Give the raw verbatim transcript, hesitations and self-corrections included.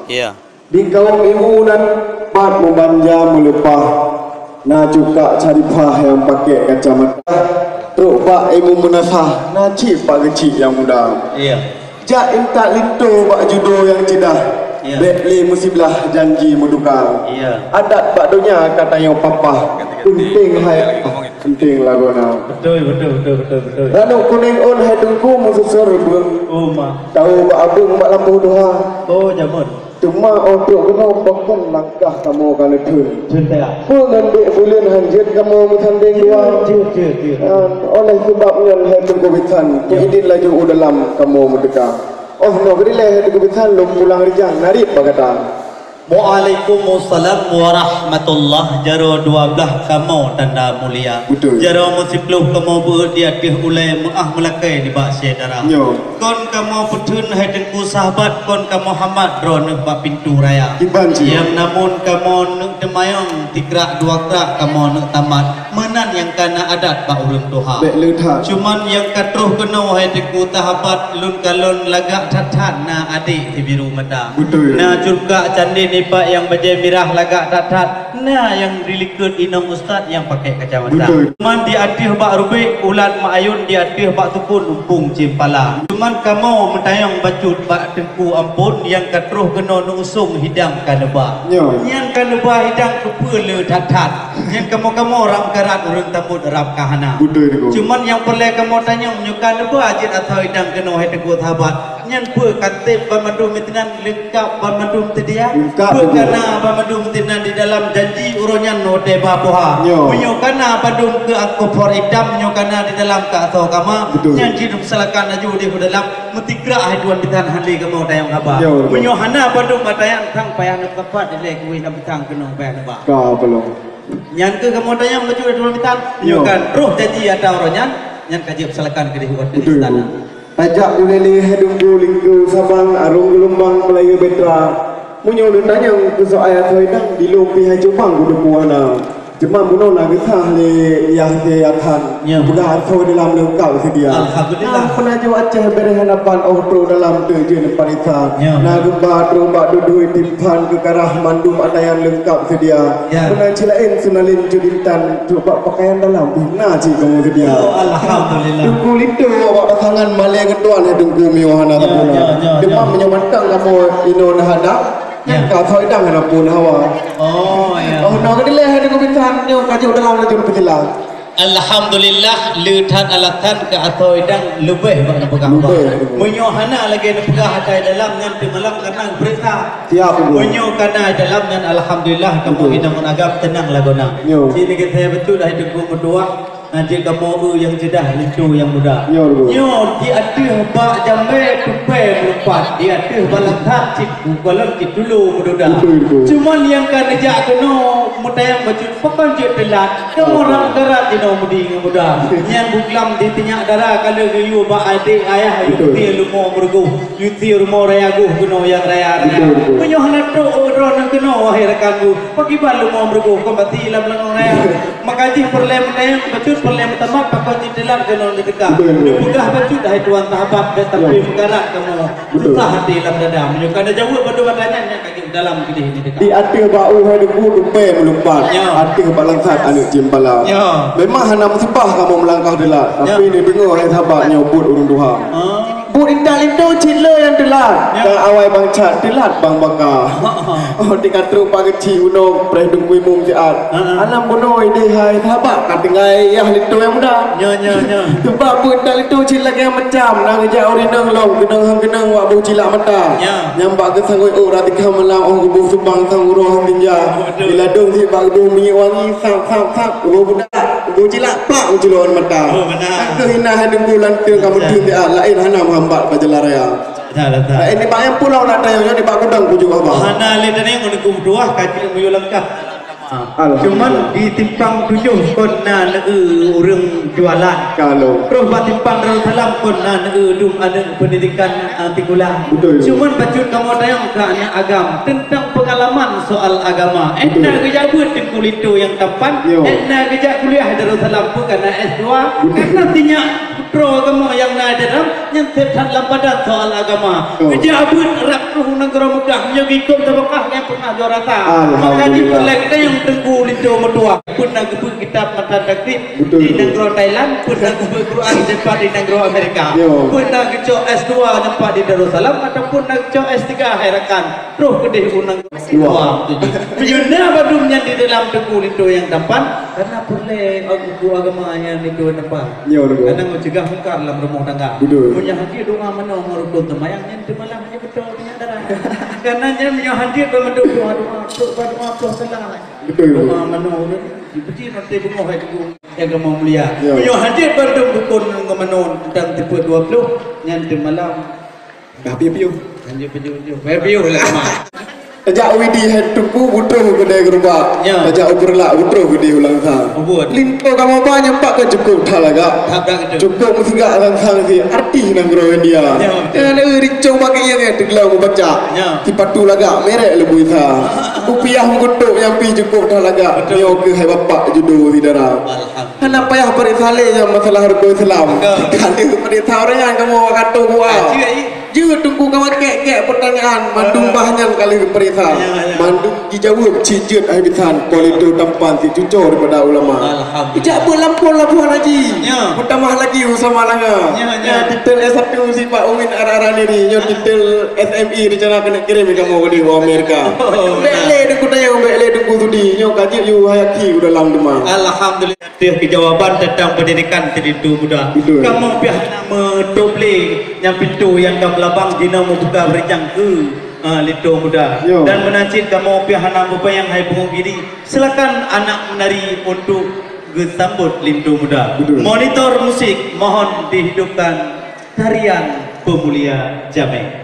Ya. Di kaum ibu nan pat meubanja meuleupah, na cukak syarifah nyang pakai kacamata. Trok bak ibu meunasah, na cit bak geuchik nyang muda. Ya. Jak intat linto bak judo nyang ceudah, ya, bék lé meusiblah janji meuduka. Ya. Adat bak donya ka tanyoe papah, peunteng hai, peunteng lagoena. Betul, betul, betul, betul, betul. Ranub kunéng ôn hai Teungku meususur reubeueng. Oh, ma. Tahu bak abeueng bak lampôh tuha. Oh, jameun. Teuma óh trok keunoe pakon langkah kamoe ka neutheun. Theun teuh. Peue ngon bék buleuen hanjeuet kamoe meusandeng dua. Jeuet, jeuet, jeuet. Nyan, oleh seubab nyan hai Teungku Bisan, ya, peuidin laju u dalam kamoe meuteuka. Óh noe geudilée hai Teungku Bisan lôn pulang rijang narit bak gata. Waalaikumsalam warahmatullah. Jaroe dua blaih kamoe tanda mulia. Betul. Jaroe meusiplôh kamoe beuet di ateueh ulée meuáh meulakée nibak syedara. Nyo. Kon kamoe peutheun hai Teungku sahabat, kon kamoe hamat droeneuh bak pintoe raya. Kiban cit. Nyang namun kamoe neuk teumayong tikrak dua krak kamoe neuk tamat. Meunan nyang ka na adat bak ureuëng tuha. Bék le that. Cuman nyang ka troh keunoe hai Teungku sahabat, lôn kalon lagak that-that na adék sibiru mata. Betul. Na cukak candé nibak nyang bajée mirah lagak that-that. Na nyang dilikot inong ustaz nyang pakai kacamata. Betul. Cuman di ateueh bak rubek ulat mak ayun, di ateueh bak sukon umpung cempala. Cuman kamoe meutanyong bacut bak Teungku Ampon nyang ka troh keunoe neuusong hidang ka neuba. Nyo. Nyan ka neuba hidang keupeue le that-that. Nyan kamoe-kamoe rab karat ureuëng tambot rab ka hana. Betul, Teungku. Cuman nyang peureulée kamoe tanyong nyoe ka neuba jeuet asai hidang keunoe hai Teungku sahabat. Nyan peue ka teb banmandum meusinan, leungkab banmandum seudia? Leungkab, Teungku. Peue ka na banmandum meusinan di dalam janji uroe nyan watée ba poha? Nyo. Meunyoe ka na bandum keu angkophor itam, nyoe ka na di dalam keu asoe kama, betul, nyan cit seulakan laju di dalam meutikrak hai tuan bisan hana lé kamoe tanyong haba. Nyo, betul. Meunyoe hana bandum atanyang sang payah neupeupat dilée kuweh lam pisang keunong payah neuba. Ka, belum. Nyan keuh kamoe tanyong laju hai tuan bisan, nyo, nyoe kan roh janji ata uroe nyan, nyan ka jeuet seulakan keudeh u ateueh istana. Tajak ulée-lée hai Teungku lingkeu sabang arong geulumbang peulayeue betra. Meunyoe lôn tanyong keu soai asoe idang, di lôn pih hai cubang kuteupeu hana. Teuma bunoe na geusah lé Yah Ziyatan. Ya. Peugah asoe dalam leungkab seudia. Alhamdulillah. Na peunajoh Aceh beureh hana ban óh trok dalam teujeuen parisa. Ya. Na geuba trok bak dudoe timphan keukarah mandum ata nyang leungkab seudia. Ya. Meunan cit laén seunalin cut intan trok bak pakaian dalam pih na cit kamoe seudia. Oh, alhamdulillah. Teungku linto awak pasangan malée ngon tuan hai Teungku miyueb hana tapuna. Ya, ya, ya. Teuma meunyoe mantong kamoe inoe na hadap, ya, ka asoe idang hana pun hawa. Oh, ya. Oh, na keudilée hai Teungku bisan nyoe ka jeuet dalam laju peusilang. Alhamdulillah, le that alasan keu asoe idang leubeh bak neupeugah. Leubeh. Meunyoe hana lagée neupeugah atai dalam nyan teumalam kana geupeuriksa. Siap, Teungku. Meunyoe kana dalam nyan alhamdulillah kamoe, betul, inong ngon agam teunang lagoena. Yo. Sini kita betul dah itu meutuah. Nanti kamoe eu nyang ceudah, linto nyang muda. Yo, Teungku. Nyoe di ateueh bak jamé tupée meulumpat, di ateueh bak langkah cit bukalon cit tulo meududa. Betul, Teungku. Cuman nyang ka neujak keunoe meutayang bacut pakon jeuet teulat. Kamoe rab karat jinoe mudi ngon muda. Nyan buklam di teunyak dara ka lheueh geuyue bak adék ayah, betul, yue sie leumo meureugoh, yue sie rumoh raya goh keunoe nyang raya-raya. Betul, betul. Meunyoe hana trok droeneuh keunoe wahai rakan goh, pakriban leumo meureugoh kon bati lam langong raya. Maka jih peureulée meutayang bacut peureulée meutamat pakon jiteulat keunoe neuteuka. Betul, betul. Neupeugah bacut hai tuan sahabat bék tapi meukarat kamoe. Betul. Susah até lam dada. Meunyoe ka neujaweueb bandum ata nyan, nyan ka jeuet dalam keudeh ni dekat. Di ateueh bak u hai Teungku tupée meulumpat. Ya. Ateueh bak langsat aneuk ceumpala. Ya. Memang hana meuseubah kamoe meulangkah teulat, ya, tapi neudeungoe hai sahabat nyoe buet ureuëng tuha. Ah. Buet intat linto cit le nyang teulat. Ya. Ka awai bang cat teulat bang baka. Ha, ha. Oh, di ka trok bak geuchik unoe preh Teungku Imum siat. Ha, ha. Alam bunoe ideh hai sahabat ka tinggai yah linto nyang muda. Ya, ya, ya. Sebab buet intat linto cit lagée macam na geujak ureuëng inong lom keunong han keunong wak boh cilak mata. Ya. Nyang bak geusanggoe ôk ratika malam óh geuboh subang sang uroe han tinja. Betul. Diladong cit bak geuboh minyeuk wangi sap sap sap geuboh budak geuboh cilak plak meuculokan mata. Oh, benar. Ka keuh hina hai Teungku lanteue ka meuteun siat laén hana meuhambat bak jalan raya. Dah, dah, dah. Laén nibak nyang pulang na tayong nyoe nibak gudang pujoe haba. Hana lé teuning meuneuku meutuah ka jeuet meuyue langkah. Alhamdulillah. Cuman di simpang tujoh kon na neu ureueng jualan. Kalau. Troh bak simpang Darussalam kon na neu dum aneuk pendidikan, ah, sikula. Betul. Cuman bacut kamoe tanyong keu aneuk agam tentang pengalaman soal agama. Betul. Éh na geujak beuet Teungku Lintô nyang tampan. Yo. Éh na geujak kuliah Darussalam peue ka na S dua. Betul. Karena sinyak putroe kamoe nyang na di dalam nyan seb that lam padan soal agama. Yo. Geujak beuet rab troh u nanggroe Meukah, nyoe geuikot sabakah nyang pernah juara sa. Alhamdulillah. Maka jipeulek teuh nyang Teungku Lintô meutuah. Pernah geubeuet kitab matan takrib. Betul, di betul. Nanggroe Thailand, pernah geubeuet Quran sempat di nanggroe Amerika. Yo. Pernah geucok S dua sempat di Darussalam ataupun na geucok S tiga hai rakan. Troh keudeh u nanggroe S dua. Meunyoe na bandum nyan di dalam Teungku Lintô nyang tampan, karena peureulée buku agama nyang Lintô tampan. Yo, betul. Karena mencegah mungkar dalam rumah tangga. Betul. Meunyoe hati doa manoe ngon rukun seumayang nyan teumalah nyan beutôi nyan dara. Karena nyan meunyoe hati doa manoe doa doa, doa doa, doa salah. Betul, betul. Doa manoe ureueng, dipuji nanti beungoh hai Teungku. Nyang kamoe mulia. Ya. Meunyoe hajat bandum rukun ngon manoe tentang tipe dua puluh, nyan teumalam. Dah piôh-piôh. Lanjut piôh-piôh. Piôh-piôh lah, Mak. Tajak u Widi hai Teungku, butroh keudeh geurubak. Ya. Tajak u Peureulak, butroh keudeh u Langsa. Oh, buet. Lintô kamoe ba nyoe pat ka cukôp that lagak. That, that, betul. Cukôp meusigak sang-sang si artis nanggroe India. Ya, betul. Eh, rincong bagi nyang eh, teugleng meubaca. Ya. Sipatu lagak, merek leubui sa. Kupiah meugeutôk nyang pih cukôp that lagak. Betul. Nyoe keuh hai bapak judo si dara. Alhamdulillah. Hana payah pareksa lé nyang masalah rukon Islam. Betul. Ka lheueh pareksa ureueng nyan kamoe ka toh buah. Ah, jeuet, ih. Jeuet Teungku kamoe kek-kek pertanyaan, mandum bah nyan ka lheueh pareksa. Ya, ya. Mandum jijaweueb cit jeuet hai bisan, kualiti tampan si cuco daripada ulama. Alhamdulillah. Ijak beuet lampôh laporan haji. Ya. Meutamah lagi Usama Langa. Ya, ya. Ya, titel S satu sifat umin ara-ara niri. Nyoe titel S M I rencana keuneuk kirém kamoe keudeh u Amerika. Oh, bèk lé Teungku tayang, bèk lé Teungku sudi. Nyoe ka jeuet yue hayati u dalam teuma. Alhamdulillah. Teuh keujawaban teuntang peundidikan si Lintô Muda. Betul. Kamoe pih hana meutôb lé nyang pintoe nyang ka meulabang jinoe meubuka beurijang keu, ah, Lintô Muda. Yo. Dan meunan cit kamoe pih hana meupanyang hai pungo giri. Silakan anak menari untuk geusambot Lintô Muda. Betul. Monitor musik mohon dihidupkan tarian peumulia jamé.